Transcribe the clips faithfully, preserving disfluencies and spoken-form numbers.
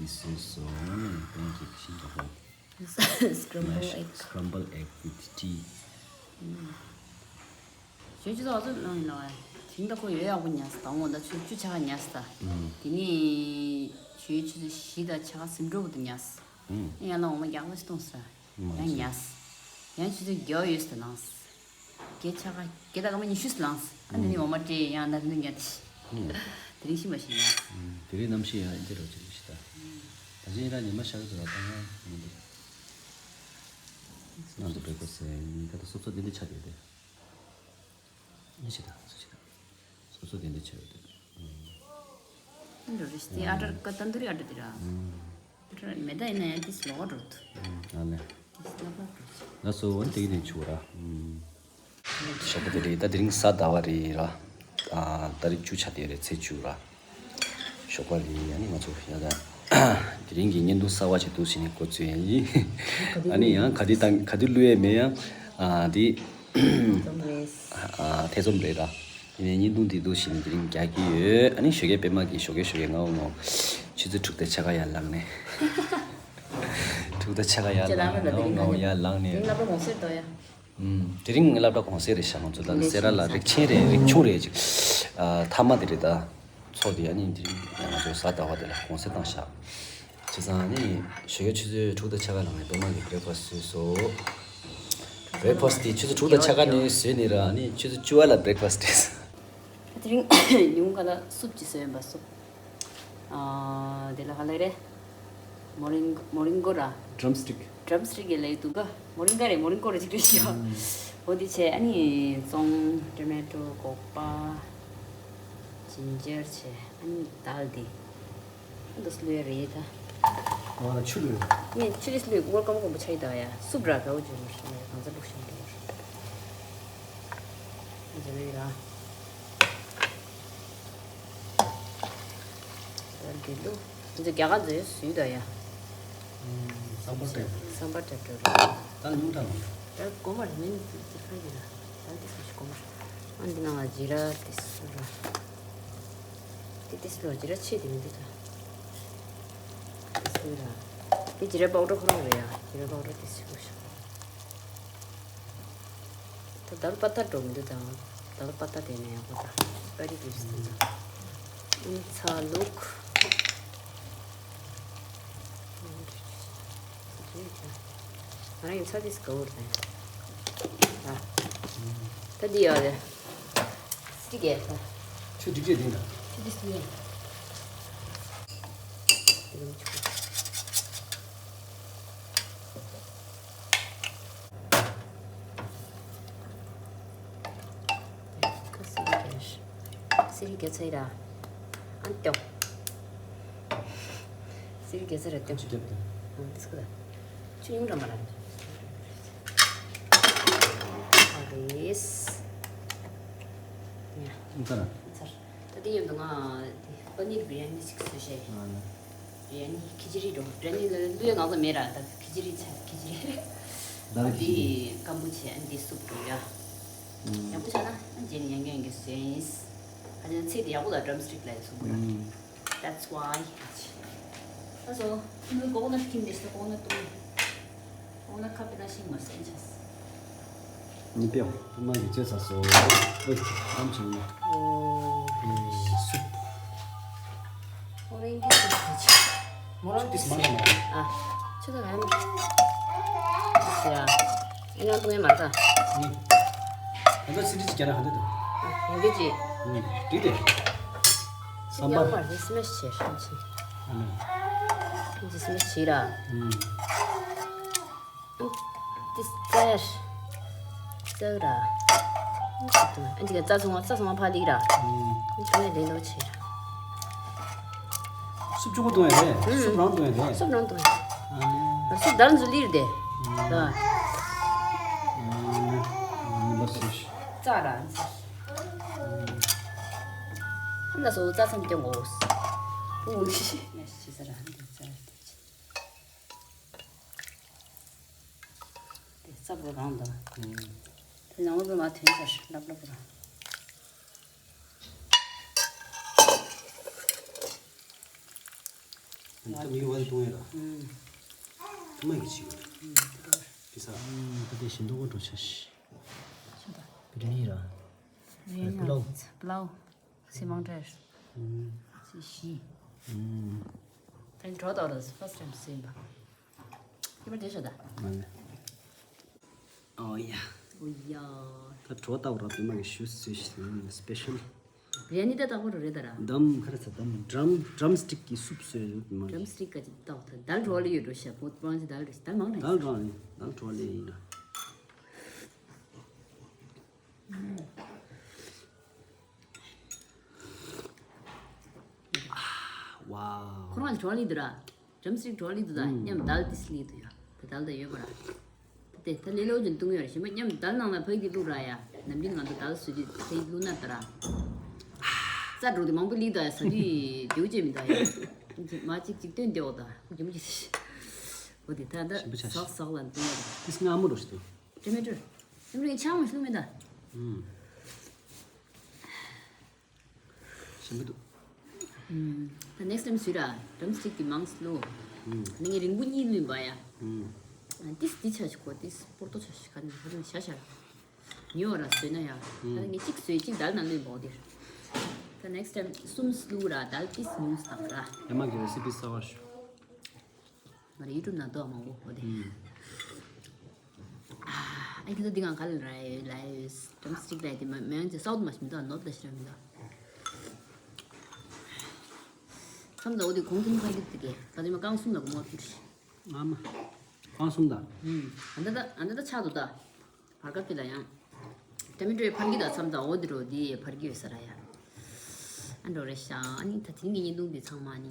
བཟོས་སོང་། པན་ཀེག་ཤིང་ཏོག་ཀོ། Scramble egg. Scramble egg with tea. ཞོ་ཆུ་ཚོད་ཨ་ཚོད་ནང་ཡིན་ནོ། དེང་ད་ཁོ་ཡོད་ཡག་པོ་ཉལ་སོང་། ད་འོང་ད་ཆུ་ཆུ་ཆ་ག་ཉལ་སོང་། ད་དེ་ནས་ཞོ་ཆུ་ཚོད་བཞི་དང་ཕྱེད་ཀ་ཟིན་འགྲོ་བུ་དུ་ཉལ་སོང་། ཡང་ལ་འོང་མ་རྒྱག་པ་ཞིག་གཏོང་སོང་། ཡང་ཉལ་སོང་། ཡང་ཆུ་ཚོད་བརྒྱད་ཡོད་སོང་ད་ལངས་སོང་། བརྒྱད་ཆ་ག་བརྒྱད་དང་སྐར་མ་ཉི་ཤུ་ལངས་སོང་། ཨ་ནི་ནི་འོ་མ་སྤྲད་ཡང་ན་རིན་ཉལ་ཏེ། དེ་རིང་ཤི་མ་ཤི་ཡིན། དེ་རིང་གནམ་གཤིས་ཡང་འདི་རོ་ཅིག་ཤི་ད། ད་ཅི་ཡིན་ད་ཉི་མ་ཤར་གི་འདུག་ད་ཡང་མི་འདུག་ང་ཚོ་བྲེག་ཕ་སི་ཡིན་ད་ད་སོབ་སོབ་དེ་འདྲ་ཆགས་ཡོད་དེ། ནི་ཤི་ད་སུ་ཤི་ད། སོབ་སོབ་དེ་འདྲ་ཆགས་ཡོད་དེ། འགྲོ་རེ་ཤི་ཨ་ཏར་ཀ་ཏན་དུ་རི་ཨ་ཏར་དེ་ར། དེ་ར་མེ་ད་ཡིན་ན་ཡང་ཏིས་ལོག་འགྲོ་ཐུ། ཨ་ལེ། ཏིས་ལོག་འགྲོ་ཐུ། ལ་སོ་ཝན་དེ་གི་ནས་ཆུ་ར། ཞོགས་པ་དེ་རེད། ད་དེ་རིང་གཟའ་ཟླ་བ་རེད་ར། ཨ་ཏ་རིག་བཅུ་ཆ་དེ་རེད། ཚེས་བཅུ་ར། ཞོགས་པ་རེད། ཨ་ནི་ང་ཚོ་ཡ་ད་དེ་རིང་གི་བརྙན་ཐུང་གསར་བ་ཞིག་འདུག་ཟེར་ནས་འགོ་བཙུགས་ཡ་ཡིན། ཨ་ནི་ཡང་ག་དུས་དང་ག་དུས་བླུག་ཡས་མེད་ཡང་། ཨ་དེ་ཨ་ཐེ་ཚོམ་རེད་ར། ཡིན་ནའི་བརྙན་ཐུང་འདི་འདུག་ཟེར་ནས་དེ་རིང་རྒྱག་གི་ཡོད། ཨ་ནི་ཞོགས་ཀས་པད་མ་གིས་ཞོགས་ཀས་ཞོགས་ཀས་ངའོ་ངའོ་ཆུ་ཚོད་དྲུག་དང་ཕྱེད་ཀ་ཡར་ལངས་ནས། དྲུག་དང་ཕྱེད་ཀ་ཡར་ལངས་ནས་ངའོ་ངའོ་ཡར་ལངས་ནས། ཨུམ། དེ་རིང་སློབ་གྲྭ་གུང་སེང་རེད་ཤག་ང་ཚོ་ད་སེ་ར་ལ་རིགས་ཆེན་རེད། རིགས་ཆུང་རེད་ཅིག་ཨ་མཐའ་མ་དེ་རེད་ད། ཚོགས་དེ་ཨ་ནི་དེ་རིང་ང་ཚོ་གཟའ་ཟླ་བ་དེ་ལ་གུང་སེང་བཏང་ཤག་བྱས་ཙང་ཨ་ནི་ཞོགས་ཀས་ཆུ་ཚོད་དྲུག་དང་ཕྱེད་ཀ་ལངས་ནས་པད་མ་གིས་བྷེ་རེག་ཕ་སི་བཟོས་སོང་། བྷེ་རེག་ཕ་སི་དེ་ཆུ་ཚོད་དྲུག་དང་ཕྱེད་ཀ་ནས་བཟོས་ནས་ར་ཨ་ནི་ཆུ་ཚོད་བཅུ་པ་ལ་བྷེ་རེག་ཕ་སི་རེད། དེ་རིང་ཉུང་ག་ལ་སུབ་ཅིག་བཟོས་ཡིན་པ་སུབ། ཨ་དེ་ལ་ག་ལེ་རེད། མོ་རིང་མོ་རིང་གོ་ར། ཌམ་སི་ཊིག་ཌམ་སི་ཊིག་གི་ལས་འདུག་ག་མོ་རིང་ག་རེད། མོ་རིང་གོ་ར་ཅིག་རེད་ཤག་འོ་དེ་བྱས་ཨ་ནི་ཙོང་ཊོ་མེ་ཊོ་སྒོག་པ། ཇིན་ཇར་བྱས་ཨ་ནི་དལ་དེ། འདི་སློས་རེད་ད། ང་ལ་ཆུ་ལོས། ངས་ཆུ་ལི་སློས་ཀོ་ཀམ་ཀོམ་པོ་ཆ་ཡི་ད་ཡ་སུབ་ར་གའུ་ཇོ་མ་ཤི་ནས་གང་ཚ་ལུག་ཤིང་དུ་ཇོ་མེ་ར། ད་འདི་ལུ་འདི་རྒྱ་གར་འཛོལ་སུས་ད་ཡ། སམ་བར་ཏྲ་སམ་བར་ཏྲ་ཏྲ་ར། ད་ཉུང་ཐང་། ད་གོ་མར་མིན་ཏི་ཏི་ཁ་གི་ར། ད་ཏི་སུ་ཞིག་གོ་མར། ཨ་འདི་ནང་ལ་ཇི་ར་ཏི་སུ་ར། ཏི་ཏི་སུ་ར་ཇི་ར་ཆེ་དེ་མི་འདུག་ད། ཏི་སུ་ར། དེ་ཇི་ར་པའུ་ཌར་ཁོ་རང་རེད་ཡ། ཇི་ར་པའུ་ཌར་ཏི་སུ་ཞིག་ད་དར་པ་ཏ་འགྲོ་མི་འདུག་ད། དར་པ་ཏ་དེ་ནས་ཡག་པོ་ད། ཀ་རི་དེ་རེད་ད། ཨ་ནི་ཚ་ལུག་ང་རང་ཡིན་ཚ་དེ་སི་ག་བོར་ད། ད་འདི་ཡོད་རེད། སི་གེ་ད། ཆུ་འགྲིག་ཅེས་དེ་འདྲ། ཆུ་འདི་སི་ནས། སི་རི་རྒྱ་ཚ་ཡི་ར། ཨན་ཏོ། སི་རི་རྒྱ་ཚ་ར་ཏོ། ཅི་རྒྱབ་ཏེ། ཨང་ཏི་སྐུ་ད། ཆུ་ཡུང་འདྲ་མ་ར། ཨ་རེས། ཡ། ཨང་ཏ་ར། ཚར། ད་དེ་ཡོད་འདུག་ང་། པ་ནིར་བི་རི་ཡ་ནི་ཞིག་བཟོས་ཤེས། ཨ་ན། བི་རི་ཡ་ནི་ཁི་ཅི་རི་འགྲོ། བི་རི་ཡ་ནི་ལ་ལུས་ཡ་ང་ཚོ་མེད་ར། ད་ཁི་ཅི་རི་ཆ་ཁི་ཅི་རི། ད་ཨ་ཁི་ཅི་རི། འདི་སྐམ་པོ་བྱས་ཨ་འདི་སུབ་འགྲོ་ཡ། ཡག་པོ་ཆགས་ན་ཨ་རྗེས་ནས་ཡང་ཡང་གི་བཟོས་ཡིན། ཨ་ཅེ་ཚེ་འདི་ཡག་པོ་ལ་ཌམ་སི་ཊིག་ལ་ཡི་སུབ་འགྲོ་ཡ། That's why. ཨ་ཟོ། ཁོ་ན་ཏུ་ཁིམ་དེ་ཤི་ཁོ་ན་ཏུ། ཁོ་ན་ཁ་པེ་ན་ཤིང་མ་སེན་ཆས། ནི་པེའོ། ཕ་མ་གི་ཅེ་ས་སོ། ཨོ། ཨམ་ཆུ་ནི། ཨོ། ཨེ་སུབ། ཨོ་རེན་ཇི་སུབ་ཆེ། མོ་རང་ཏིས་མ་ན་མ། ཨ། ཆུ་ད་ཧམ། ཡ། ཨི་ང་ཏུ་ངེ་མ་ད། ཨ་ད་སི་ཏི་ཅི་ཀྱ་ར་ཧ་འདི་དུ། ཨ་ཡོད་གི་ཅི། ཨུ་དེ་དེ། སམ་བར། ཡང་མ་རེད་སི་མེ་ཤི་ཆེ་ཧྲན་ཆེ། ཨ་ནི། ཏིས་མེ་ཆི་ར། ཨུམ། ཏིས་ཙར། ཙར་ར། ཨ་འདི་ག་རྩ་ཚང་བ་རྩ་ཚང་བ་ཕ་ལི་ར། ཨུམ། ཏིས་མེ་ལེ་ལོ་ཆི་ར། སུབ་ཆུང་ཀུ་བཏུང་ཡ་རེད། ཨུམ། སུབ་རང་བཏུང་ཡ་རེད། སུབ་རང་བཏུང་ཡ། ཨ་ནི། སུབ་དར་འཛུལ་ལིར་དེ། ཨུམ། ད། ཨུམ། ལོ་སུ་ཤི། ཙར་ར། ཨུམ། ཧམ་ན་སོ་རྩ་ཚང་སྐྱོང་གོ། ཨུམ། ཤི་ཤི་ཤི་ས་ར་ཧམ་ན་ཙར་ར་དེ་ཆི། དེ་སྲབ་རུ་རང་དང་། ཨུམ། དེ་ནང་ལོགས་ལ་མ་ཐོན་ཚར་ལབ་ལབ་ར། ད་མི་བ་དེ་གཏོང་ཡ་ར། ཐ་མ་གི་ཆི་གི་ས། ད་དེ་བཞིན་དུ་འགྲོ་ཆ་ཤི། བི་རི་ནི་ར། པུ་ལའོ། པུ་ལའོ། སི་མང་ཏྲེར། སི་ཤི། ད་གྲོ་ཏའོ་ར་first time སི་ཡིན་པ། ཁྱི་པར་དེ་ཤོད་ད། ཨོ་ཡ། ཨོ་ཡ། ད་གྲོ་ཏའོ་ར་དེ་མ་གི་ཞུ་སི་ཤི་སི་པེ་ཤལ། བི་རི་ཡ་ནི་ད་ཏག་པོ་རེད་ད་ར། དམ་ཁ་ར་ཚ་དམ་ཌམ་ཌམ་སི་ཊིག་གི་སུབ་སོས་ཡོད་མ་ཌམ་སི་ཊིག་ག་ཅིག་ཏོག་ད་དལ་གྲོ་ལེ་ཡོད་འགྲོ་ཤ་བོད་པང་ཅི་དལ་རེད་དལ་མང་རེད། དལ་གྲོ་ལེ་དལ་གྲོ་ལེ་ཡིན་ར། ཝའོ། ཁོ་རང་གྲོ་ལེ་འདུག་ར། ཌམ་སི་ཊིག་གྲོ་ལེ་འདུག་ད་མཉམ་དལ་ཏིས་ལི་འདུག་ཡ། ད་དལ་ད་ཡོད་པ་ར། དེ་ད་ལེ་ལོ་ཅན་བཏུང་ཡོད་རེད་ཞིམ་པ་མཉམ་དལ་ནང་ལ་ཕ་གི་བླུག་ར་ཡ། ནམ་རྒྱུན་ང་ཚོ་དལ་བཟོ་རྒྱུ་ཕ་གི་བླུག་ན་ད་ར། རྩ་འགྲོ་དེ་མང་པོ་ལི་ད་ཡ་ཟ་དུས་རྒྱུ་ཅེ་མི་ད་ཡ། མ་གཅིག་གཅིག་སྟོན་དེ་འོ་ད་རྒྱུ་མ་གཅིག་འོ་དེ་ད་ད་ཞིམ་པོ་ཆགས་ཤག་ཟག་ཟག་ལ་བཏུང་ཡོད་རེད། ཏིས་ང་མོ་རོ་ཞིག་ཏུ། ཊོ་མེ་ཊོ། ཊོ་མེ་ཊོ་ཆང་མ་ཞུ་མེད་ད། ཨུམ། ཞིམ་པོ་འདུག་ད་ནེགསི་ཊའིམ་སུས་ར་ཌམ་སི་ཊིག་གི་མང་སི་ལུ། ནི་ངས་རིང་པོ་གཉིས་ལུས་པ་ཡ། ཏིས་ཏི་ཆ་ཞིག་གོ་ཏིས་པོར་ཏོ་ཆ་ཞིག་ག་ནི་ཧ་ལམ་ཤ་ཤ་ར། ཉོ་ར་བཟོས་ན་ཡ། ད་ངས་གཅིག་བཟོས་གཅིག་དལ་ན་ལུས་པོ་དེར། ད་ནེགསི་ཊའིམ་གསུམ་སི་ལུ་ར་དལ་ཏིས་ཉུང་སི་དང་ར། ཡ་མ་གི་རེ་སི་པི་གསར་བ་ཞུ། ང་རང་ཡུ་ཊུབ་ནང་ལྟོས་མང་པོ་འོ་དེ། ཨ་ཨེ་དེ་ཚོ་འདི་གང་ག་ལ་ར་ཡོད་ལ་ཡོད། ཌམ་སི་ཊིག་ལ་དེ་མ་མེད་ཅེ་སའུ་ཐི་མ་ཤི་མི་འདུག་ནོར་ཐ་ལ་ཤི་ར་མི་འདུག་མཚམས་དང་འོ་དེ་གོང་ཐུན་ཁ་ཡིག་དེ་གས་ད་དེ་མ་རྐང་གསུམ་ལ་གོ་མོ་ཐུར་ཤི། ཨ་མ། རྐང་གསུམ་དང་། ཨུམ། ཨ་འདི་ད་ཨ་འདི་ད་ཆག་འདུག་ད། བར་སྐབས་དེ་ལ་ཡང་། ཊོ་མེ་ཊོའི་ཕར་གི་དང་མཚམས་དང་འོ་འདི་འགྲོ་འདི་ཕར་གི་ཡོད་ས་ར་ཡ། ཨ་འགྲོ་རེད་ཤག་ཨ་ནི་ད་དེ་རིང་གི་བརྙན་ཐུང་འདི་ཚང་མ་ནི་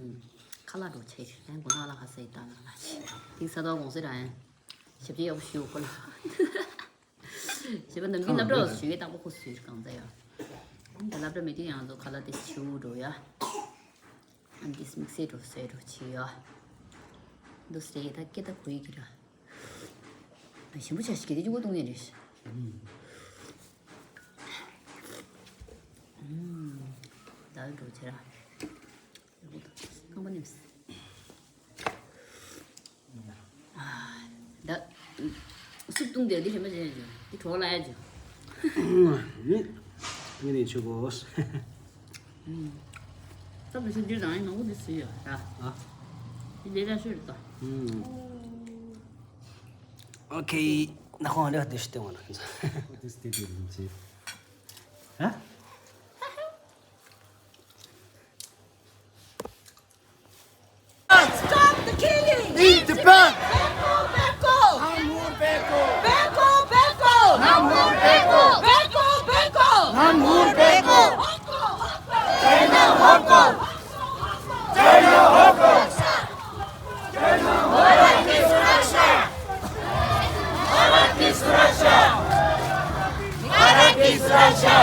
ཁ་ལག་འགྲོ་ཆེ་རེད་ཡང་དགོང་དག་ལ་ཁ་ཟས་བཏང་ན་ལ་ཆེ། དེང་ས་ཐོག་གོང་ཟེར་ར་ཡང་། ཞབས་ཕྱི་ཡག་པོ་ཞུ་ཁོ་ལ། ཞེས་པ་ནམ་རྒྱུན་སློབ་གྲྭ་བ་ཞུ་ཡས་དང་པོ་ཁོ་སུ་ཡོད་གང་ཚ་ཡ། ཨ་ནི་ད་སློབ་གྲྭ་མེད་དུས་ཡང་ཚོ་ཁ་ལག་དེ་ཞུ་འགྲོ་ཡ། ཨ་འདིས་དམིགས་བསལ་འགྲོ་བསལ་འགྲོ་བྱེད་ཡོད། འདུག་སེ་རེད་ད་སྐད་བརྡ་གོ་ཡི་གི་ར། ཨ་ཞིམ་པོ་ཆ་ཞིག་གི་དེ་ཅུ་གོ་བཏུང་ནས་རེད། ཨུམ། ད་འགྲོ་བྱེད་ར། རྐང་པ་ནེམས། ད། སུབ་བཏུང་དེ་འདི་ཞིམ་པོ་བྱེད་ཡ་ཅུ། འདི་གྲོགས་ལ་ཡ་ཅུ། ནི། ངས་ནི་ཆུ་གོ། ཨུམ། སྟབས་ལ་ཤུགས་རྒྱུ་དང་ཡིན་ནོ་འདི་སུ་ཡོད་ད། ཨ། འདི་ལས་ཀ་ཤོད་ད། ཨུམ། ཨོ་ཁེ། ན་ཁོང་ལ་དེ་ཤི་ཏེ་ཝ་ན་ཁན་ས། What is the difference? ཧ། Stop the killing! Eat the pig! Beko, beko! Namur beko! Beko, beko! Namur beko! Beko, beko! Namur beko! Hoko, hoko! China, hoko! China, hoko! China, hoko! Bharat ki suraksha! Bharat ki suraksha!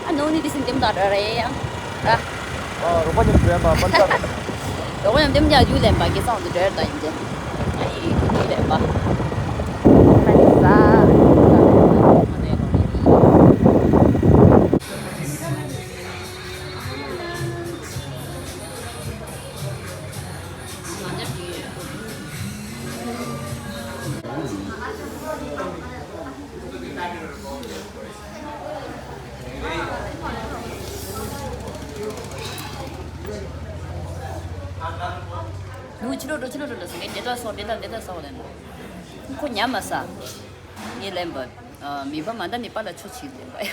ཨ་ནོ་ནི་དེ་སེམས་ལྡན་དང་འདྲ་རེད་ཡ། ར། ཨ་རོགས་པ་མཉམ་འགྲོ་ཡ་མ་མ་འདྲ། རོགས་པ་མཉམ་འདེམས་ཀྱང་རྒྱུ་ལེན་པ་སྐལ་བཟང་དུ་འགྲོ་ཡ་ད་ཡིན་ཏེ། ཨ་ཡི་རྒྱུ་ལེན་པ། ཁ་ནི་ཟ། ནུ་ཕྱི་ལོགས་འགྲོ་ཕྱི་ལོགས་འགྲོ་ལ་ཟེར་ངས་དེ་ལྟར་སོང་དེ་ལྟར་དེ་ལྟར་སོང་ལབ་ན། ཁོ་ཉམས་མ་ཟ། ངས་ལན་པ། མི་བ་མ་འདའ་ནི་པ་ལ་ཆོ་ཆིག་ལེན་པ་ཡ།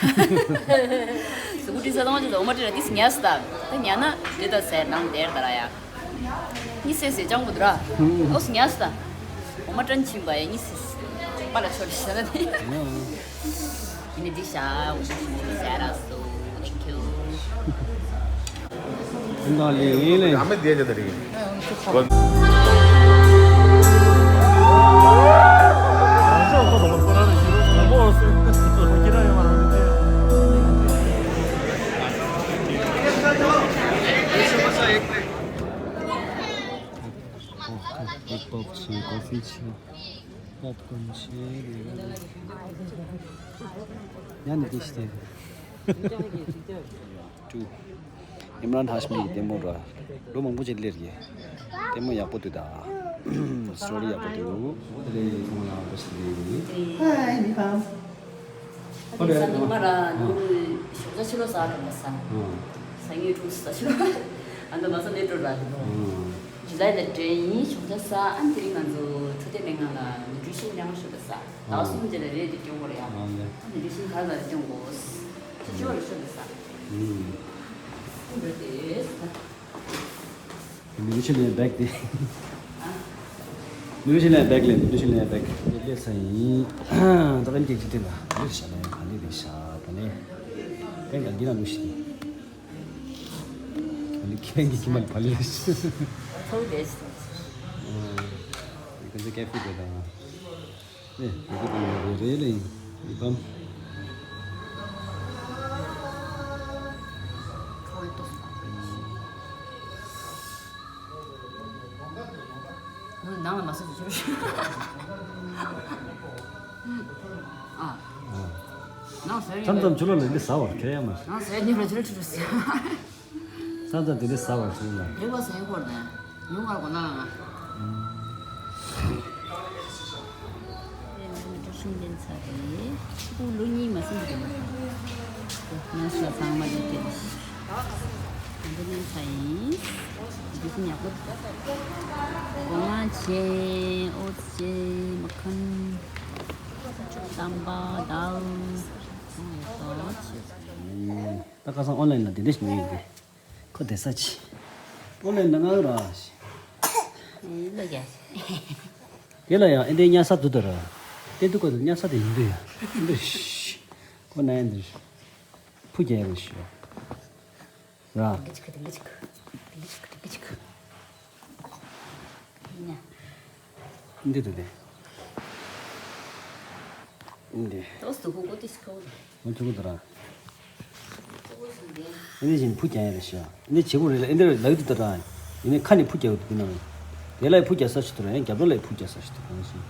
གཟུགས་པོ་བྲིས་ས་དང་ཅི་ཟ་འོ་མ་བྲིས་ལ་ཏིས་ཉལ་སྟ། ད་ཉལ་ན་དེ་ལྟར་ཟེར་ནང་དེར་ད་ར་ཡ། ནི་སེ་སེ་ཅང་པོ་དུ་ར། ཨོ་སུ་ཉལ་སྟ། འོ་མ་ཀྲན་ཆིན་པ་ཡ་ནི་སེ་སེ། པ་ལ་ཆོ་རེ་ཤ་ན་དེ། ཡིན་ནི་འདི་ཤ་འོ་ཤ་ཤ་ར་སོ། Thank you. ཨ་མི་དེ་ཇ་ད་རིག་ལོ་ལིཔ་ལོབ་བྱས། ཀོ་ཕི་བྱས། པོབ་ཀོན་བྱས། ཡང་ནི་དེ་ཞིག་བསྟན། ཨིམ་རཱན་ཧ་ཤ་མི་ལྟད་མོ་ར། ལོ་མང་པོ་ཅིག་སླེབས་ཡོད། ལྟད་མོ་ཡག་པོ་འདུག་ད། སི་ཊོ་རི་ཡག་པོ་འདུག་དེ་ལས་ཁོང་ལ་བཀྲ་ཤིས་བདེ་ལེགས། ཧའི་མི་ཕམ། ཨ་ནི་ས་ནུ་མ་ར་ནུ་ཞོགས་ཇ་ཕྱི་ལོགས་ཟ་གྲོངས་པ་ས། ཨ། ས་ངའི་གྲོངས་སུ་ཟ་ཕྱི་ལོགས། ཨ་ནི་མ་ས་ནས་སྤྲོ་ར་ལི་ལོ། ཨ། ཇུ་ལའི་ལ་འདྲེ་ཡིན་ཞོགས་ཇ་ཟ། ཨ་ནི་དེ་རིང་ང་ཚོ་ཆུ་ཚོད་མེད་ང་ལ་ནུ་ཊི་རི་ཤན་ལེན་ཤོག་ད་ས། ཟླ་བ་གསུམ་རྗེས་ལ་རེད་དེ་སྐྱོང་དགོས་རེད་ཡ། ཨ་ནི་ནུ་ཊི་རི་ཤན་ག་ལ་སྐྱོང་དགོས། ཆུ་ཆུ་བ་ལ་ཤོག་ད་ས། ཨ། འདྲ་དེ་ས། ནུ་ཊི་རི་ཤན་ལེན་བེག་དེ། ནུ་ཊི་རི་ཤན་ལེན་བེག་ལེན། ནུ་ཊི་རི་ཤན་ལེན་བེག་ལེན་ས་ཡིན། ད་ལན་ཀྱི་ཅི་ཏི་ལ་ལེ་ཤ་ལེ་ག་ལེ་ལེ་ཤ་ད་ལེ། ཀན་ག་འདི་ན་ལུ་ཤི་ཏི། ཨ་ནི་ཁྱེད་ཀྱི་ཁྱི་མ་ལ་བ་ལེ་ཤ། ཐོག་དེ་ཤི། ཨ། ཀན་ཟེ་ཀེ་ཕི་དེ་དང་། ཨེ། དེ་གི་དང་རེ་རེ་ལེ་ཡིན་ཕམ། ཁོའི་ཏོག་ནང་ལ་མ་སོང་ཅི་ཞུ། ཨ། ནང་ཟེར་མཚམས་མཚམས་ཆུ་ལོག་ལ་འདི་ཟ་བར་ཁེལ་ཡ་མ་རེད། ནང་ཟེར་ཉིན་ར་ཆུ་ལོག་ཆུ་ལོག་ཟེར། མཚམས་མཚམས་དེ་འདྲ་ཟ་བར་ཞུ་ལ། རེ་བ་ཟེར་ཡོད་སྐོར་ནས་ཉུང་བར་གོ་ན་ལ་ང་། ཨེ་ང་ཚོ་འགྲོ་ཤིང་ལྡན་ཚ་རེད། ཕྲུ་གུ་ལོ་གཉིས་མ་ཟིན་པ་རེད་མ་ཐག་ང་ཤ་ཚང་མ་ལས་སྐྱེས། ང་ཚོ་ལེན་ཚ་ཡིན། འདི་ཚོ་ཉག་པོ། སྒོ་ང་བྱས། ཨོ་ཙི་བྱས། མ་ཁན། རྟམ་པ་དལ། ཚང་ཡོད་དོ། ད་ཁ་སང་ཨོན་ལན་ལ་དེ་འདྲ་ཞིག་ཉོས་ཡོད་གི། ཁོ་བསྡད་ས་ཆི། ཨོན་ལན་ལ་ང་ར་ཞིག་ལོ་རྒྱ། དེ་ལ་ཡང་ཨེ་འདྲའི་ཉལ་ས་འདུག་ད་ར། དེ་འདུག་ག་འདུག་ཉལ་ས་དེ་ཡིན་འདུག་ཡ། འདི་ཞིག་ཁོ་ན་ཡ་འདི་ཕུ་རྒྱལ་རེ་ཞིག་ར། འདི་འདུག་དེ། ཏོག་ཙམ་ཧུ་གོ་ཏི་སི་ཁོ། ང་ཐུག་གི་འདུག་ར། ཨ་ནི་བཞིན་ཕུ་རྒྱག་ཡ་རེད་ཤག་ཨ་ནི་བྱེད་པོ་རེད་ལ་ཨེ་འདྲ་ལག་ཏུ་ད་ར། ཡིན་ནའི་ཁ་ནས་ཕུ་རྒྱག་ཡོད་དུ་ན། དེ་ལ་ཕུ་རྒྱག་ས་ཞིག་ཏུ་ར་ཡང་རྒྱབ་ལོགས་ལ་ཕུ་རྒྱག་ས་ཞིག་ཏུ་གང་ཞིག་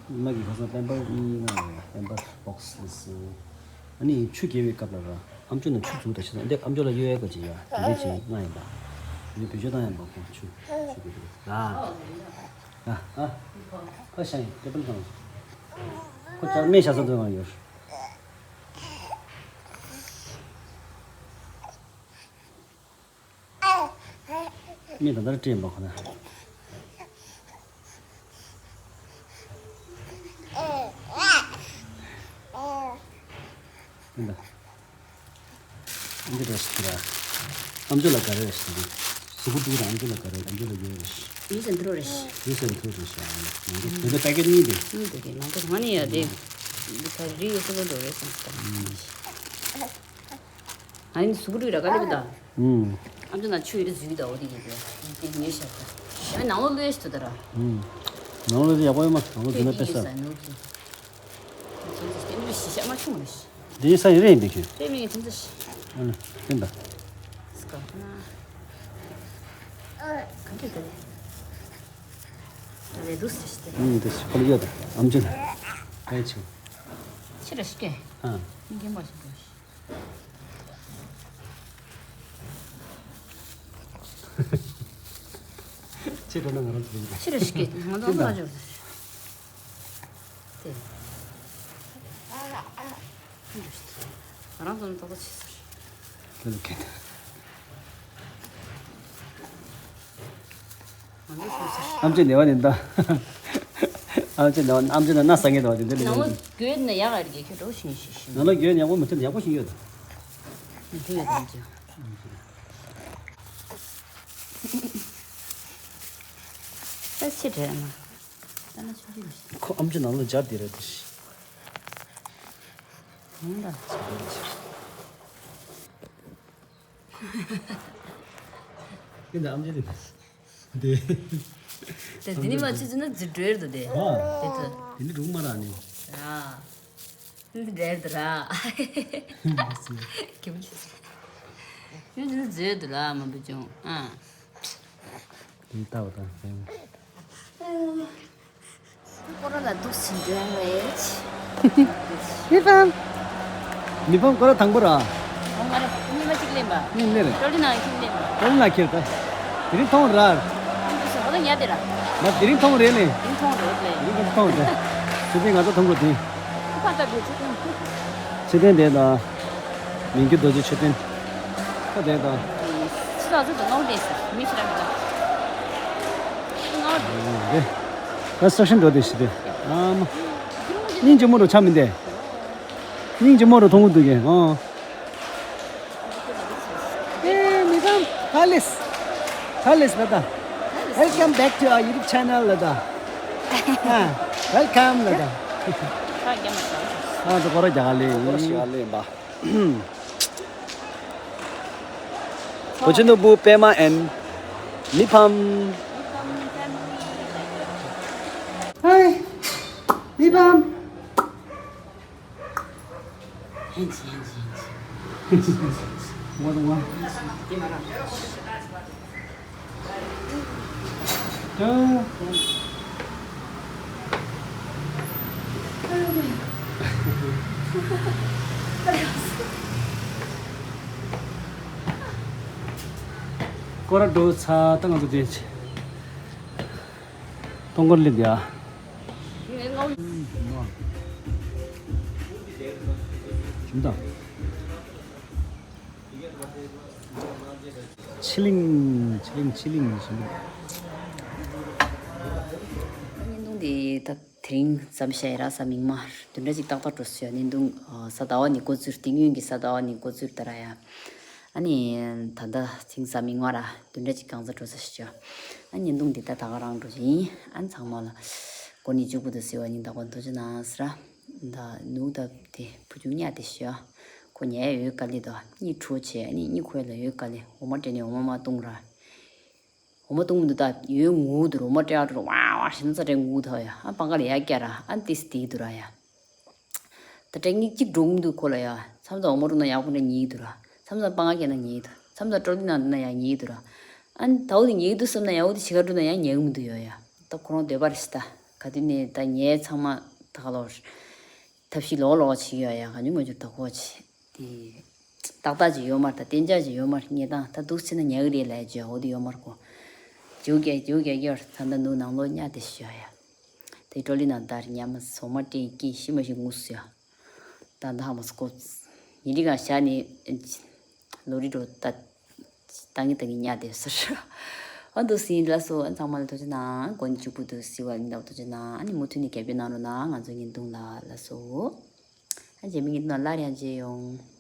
ཨ་མ་གི་ཁ་སང་པེམ་པར་གཉིས་ང་རེད། པེམ་པར་བོག་སི་ལས་སུ། ཨ་ནི་ཆུ་རྒྱལ་བའི་སྐབས་ལ་ར། ཨམ་ཅོག་ནང་ཆུ་བཙུགས་ད་ཆ་ཚང་འདི་ཨམ་ཅོག་ལ་གཡོ་ཡ་ག་ཅིག་ཡ། དེ་འདྲ་ཅིག་ང་ཡིན་པ། ཡོད་བེད་སྤྱོད་བཏང་ཡ་མ་གོ་ཆུ་ཆུ་གི་ར། ཨ་ཨ་ཨ་ཤ་ཡིན་ཏེ་པན་གང་། ཁོ་ཅག་སྨན་ཞག་ས་འདོན་གང་ཡོད། སྨན་ད་ལྟར་སྤྲད་ཡིན་པ་ཁོ་ན། ཡིན་ད། ཨམ་ཅོག་རེ་ཞིག་ར། ཨམ་ཅོག་ལ་ག་རེ་རེ་ཞིག་འདུག་གཟུགས་པོ་དཀྲུག་དང་ཨམ་ཅོག་ལ་ག་རེ་ཨམ་ཅོག་ལ་ཡོད་རེ་ཞིག་ཡུས་ཨེན་ཐུ་རོ་རེ་ཞིག་ཡུས་ཨེན་ཐུ་རོ་རེ་ཞིག་ཨ་ནི་དེ་ཚོ་པེ་ཀེ་ཊི་གཉིས་དེ། གཉིས་འདུག་གི་མང་པོ་ང་ནི་ཡ་དེ། འདི་ག་རེ་ཡོད་སོ་སོ་འགྲོ་རེ་སོང་ཟེར། ང་ནི་གཟུགས་པོ་དཀྲུག་ར་ག་ལེ་བུ་ད། ཨམ་ཅོག་ན་ཆུ་ཡོད་རེ་འཛུལ་ད་འོ་དེ་ཡིན་པས་དེ་ངའི་ཞབས་ད། ཨ་ནང་ལོགས་ལོས་ཤི་ཐུ་ད་ར། ནང་ལོགས་དེ་ཡག་པོ་ཡོད་མ་ནང་ལོགས་འཛུལ་ན་དཔེ་ས། ཨེ་འདི་ཞི་ཤ་མ་ཆུང་རེ་ཤི། འདི་ས་ཡིན་རེད་འདི་ཁྱོད། དེ་མིན་ཁྱིམ་ཚ་ཤི། ཨ་ནི་ཡིན་ད། སྐབས་ན། ག་འདྲ་ག་རེ། ད་རེ་རུ་སི་ཤི་སྟེ། ཨུམ་དེ་ཤི་ཁོ་ལ་ཡོད་ད་ཨམ་ཅོག་ན། ཨེ་ཆུ། ཕྱི་ར་ཤི་ཀེ། ཨ། མི་རྒན་པ་ཞིག་འདུག་ཕྱི་ར་ན་ང་རང་ཚོ་ཕྱི་ར་ཤི་ཀེ་ང་ཚོ་ཨ་ཅོག་དེ། ང་རང་ཚོ་ནི་ཏོག་ཙམ་ཆེ་ས་རེད། དེ་ལ་ཁེལ། ང་ཚོ་ཤོད་ས་རེད། ཨམ་ཅོག་ནེ་བ་ནི་འདའ། ཨམ་ཅོག་ནེ་བ་ཨམ་ཅོག་ན་སྣ་ས་ངེ་འདའ་བ་དེ་འདྲ་ནང་ལོགས་རེད། འགྱོད་ནས་ཡག་ག་རེད་ཁྱོད་འགྲོ་ཤིང་ཤིང་ཤིང་། ནང་ལོགས་འགྱོད་ཡག་པོ་མི་ཐུབ་ཡག་པོ་ཤིང་ཡོད་ད། མི་འགྱོད་ཡོད་ད་ཅི། ས་ཆེ་དྲན་ན། ད་ན་ཆུང་ཆུང་མི་ཤེས། ཁོ་ཨམ་ཅོག་ནང་ལོགས་སྦྱར་དེ་རེད་དེ། ཡིན་ད། ཡིན་ད་ཨམ་ཅོག་དེ། དེ། དེ་དེ་ནི་མ་ཆུ་ཆུ་ན་འཛུལ་འགྲོ་ཡོད་དོ་དེ། ཨ། དེ་ཚོ། དེ་ནི་འགྲུག་མ་རག་ནི། ར། འདི་འདྲ་ཡོད་དོ་ར། ཁྱིམ་ཆུ་ཆུ། ཁྱིམ་ཆུ་ཆུ་འཛུལ་ཡོད་དོ་ར་མ་བུ་ཅུང་། ཨ། དེ་ལྟ་བ་དང་། སྐོར་ར་ལ་འདུག་ཕྱིན་འགྲོ་ཡང་རེད། མི་ཕམ། མི་ཕམ་སྐོར་ར་དང་པོ་ར། ཨོ་ང་རེ་གཉིས་མ་གཅིག་ལེན་པ། གཉིས་ལེན་རེད། ཀྲོ་ལི་ནང་གཅིག་ལེན་པ། ཀྲོ་ལི་ནང་ཁྱེར་ད། དེ་རིང་མཐོང་ར། འདུག་སོ་ཧོ་ད་ཉལ་དེ་ར། ང་དེ་རིང་མཐོང་རེད་ནི། དེ་རིང་མཐོང་རེད་ལེ། དེ་རིང་མཐོང་རེད། ཆུ་ཚན་ང་ཚོ་མཐོང་དགོས་དེ། ཁ་ད་བེ་ཆུ་ཚན། ཆུ་ཚན་དེ་ད། མིང་རྒྱུ་རྡོ་རྗེ་མཆོད་རྟེན། ཁ་དེ་དང་། ཕྱི་ལོགས་ཚུར་དུ་སྔོག་བསྡད་ཟེར་མི་ཤི་ར་མི་འདུག་སྔོག་རེད། ད་སོ་ཤིན་འགྲོ་དེ་ཤི་དེ། ཨ་མ། སྙིང་རྗེ་མོ་རུ་ཆ་མི་འདེ། སྙིང་རྗེ་མོ་རུ་མཐོང་གི་འདུག་གས། ཨོ། ཨེ་མི་ཕམ། ཧ་ལེས། ཧ་ལེས་ལ་ད། Welcome back to our YouTube channel ལ་ད། ཨ། Welcome ལ་ད། ཨ་ད་སྐོར་ར་རྒྱག་ལེ། སྐོར་ར་ཞིག་ལེ་ཡིན་པ། བུ་ཆུ་ནོར་བུ་པད་མ་and མི་ཕམ། ཧའི། མི་ཕམ། ཧན་ཆི་ཧན་ཆི་ཧན་ཆི། ང་དང་ང་། སྐོར་ར་འགྲོ་ཚར། ད་ང་ཚོ་དེ་ཚོང་སྐོར་སླེབས་ཡ། ཁྱིམ་དང་། ཆི་ལིང་། ཆི་ལིང་། ཆི་ལིང་། ཆི་ལིང་། བརྙན་ཐུང་འདི་ད་དེ་རིང་མཚམས་བཞག་ཡ་ར། གཟའ་མིག་དམར་བདུན་ཕྲག་གཅིག་ཏག་ཏག་འགྲོ་སྲིད་ཡ། བརྙན་ཐུང་ཨ་གཟའ་ཟླ་བ་ནས་འགོ་བཙུགས། དེ་སྔོན་གྱི་གཟའ་ཟླ་བ་ནས་འགོ་བཙུགས་ད་ར་ཡ། ཨ་ནི་ད་ལྟ་ཐེངས་གཟའ་མིག་དམར་ར་བདུན་ཕྲག་གཅིག་གང་ཚ་འགྲོ་ས་ཞིག་བྱོས། ཨ་བརྙན་ཐུང་འདི་ད་ད་ག་རང་འགྲོ་བཞིན་ཡིན། ཨ་ཚང་མ་ལ་འགོ་ནས་མཇུག་བར་དུ་གཟིགས་པ་སྙིང་ཐག་པ་ཐུགས་རྗེ་གནང་ཟེར། ད་ནུ་ད་དེ་བུ་ཆུང་ཉལ་དེ་ཞོ། ཁོ་ཉལ་ཡོད་དཀའ་ལས་དོ། གཉིད་ཁྲོ་བྱས། ཨ་ནི་གཉིད་ཁུག་ཡ་ལ་ཡོད་དཀའ་ལས། འོ་མ་སྤྲད་ནས་འོ་མ་མ་བཏུང་ར། འོ་མ་བཏུང་མི་འདུག་ད་ཡོད་ངུ་འདུག་འོ་མ་སྤྲད་ཨ་འགྲོ་ཝ་ཝ་ཞེ་ན་ཚ་སྤྲད་ངུ་ཐོ་ཡ། ཨ་པང་ཁ་ལ་ཡ་བསྐྱལ་ར། ཨ་ཏིས་དེ་འདུག་ར་ཡ། ད་སྤྲད་གཉིད་གཅིག་འགྲོ་མི་འདུག་ཁོ་ལ་ཡ། མཚམས་མཚམས་འོ་མ་བཏུང་ན་ཡག་པོ་འདྲ་ཉལ་གི་འདུག་ར། མཚམས་མཚམས་པང་ཁ་བསྐྱལ་ན་ཉལ་གི་འདུག་མཚམས་མཚམས་ཀྲོ་ལི་ནང་འདུག་ན་ཡང་ཉལ་གི་འདུག་ར། ཨ་ད་འོ་དེ་ཉལ་གི་འདུག་བསམ་ན་ཡ། འོ་དེ་བྱེད་ག་འགྲོ་ན་ཡང་ཉལ་གི་མི་འདུག་ཡོ་ཡ། ད་ཁོ་རང་འདོད་པ་རེད་ཤི། ད་ག་དུས་ནས་ད་ངས་ཚང་མ་ད་ག་ལོར་ཐབས་ཤེས་ལོག་ལོག་བྱེད་ཀྱི་ཡོད་ཡ། གང་བྱུང་མང་བྱུང་ད་གོ་ཆེ། དེ་ཏག་ཏག་ཅིག་ཡོད་མ་རེད། ད་གཏན་འཇགས་ཅིག་ཡོད་མ་རེད། ཉལ་སྟངས་ད་འདུག་ཟེར་ན་ཉལ་གི་རེད་ལབ་ཡ་ཅིག་འོ་དེ་ཡོད་མ་རེད་གོ། ཇེའུ་རྒྱག་ཇེའུ་རྒྱག་གི་ཡོད་རེད། ད་ད་ནུ་ནང་ལོགས་ཉལ་དེ་ཤི་ཡོད་ཡ། དེ་ཀྲོ་ལི་ནང་ད་རེད། ཉལ་མ་སོང་མ་སྤྲད་སྐད་ཤི་མ་ཤི་ངུ་སུ་ཡ། ད་ད་ཧ་མ་སུ་གོ། ཉིན་རེ་གང་ཞག་ནི་ལོ་རེ་འགྲོ་ད། ཏང་གི་ཏང་གི་ཉལ་དེ་ཟེར། ཨ་འདུག་སེ་ཡིན། ལགས་སོ། ཨ་ཚང་མ་ལ་ཐུགས་རྗེ་གནང་། འགོ་ནས་མཇུག་བར་དུ་གཟིགས་པ་ཡིན་ད་ཐུགས་རྗེ་གནང་། ཨ་ནི་མུ་མཐུད་ནས་རྒྱབ་སྐྱོར་གནང་རོགས་གནང་། ང་ཚོ་བརྙན་ཐུང་ལ་ལགས་སོ། ཨ་རྗེས་མའི་བརྙན་ཐུང་ལ་སླར་ཡང་མཇལ་ཡོང་།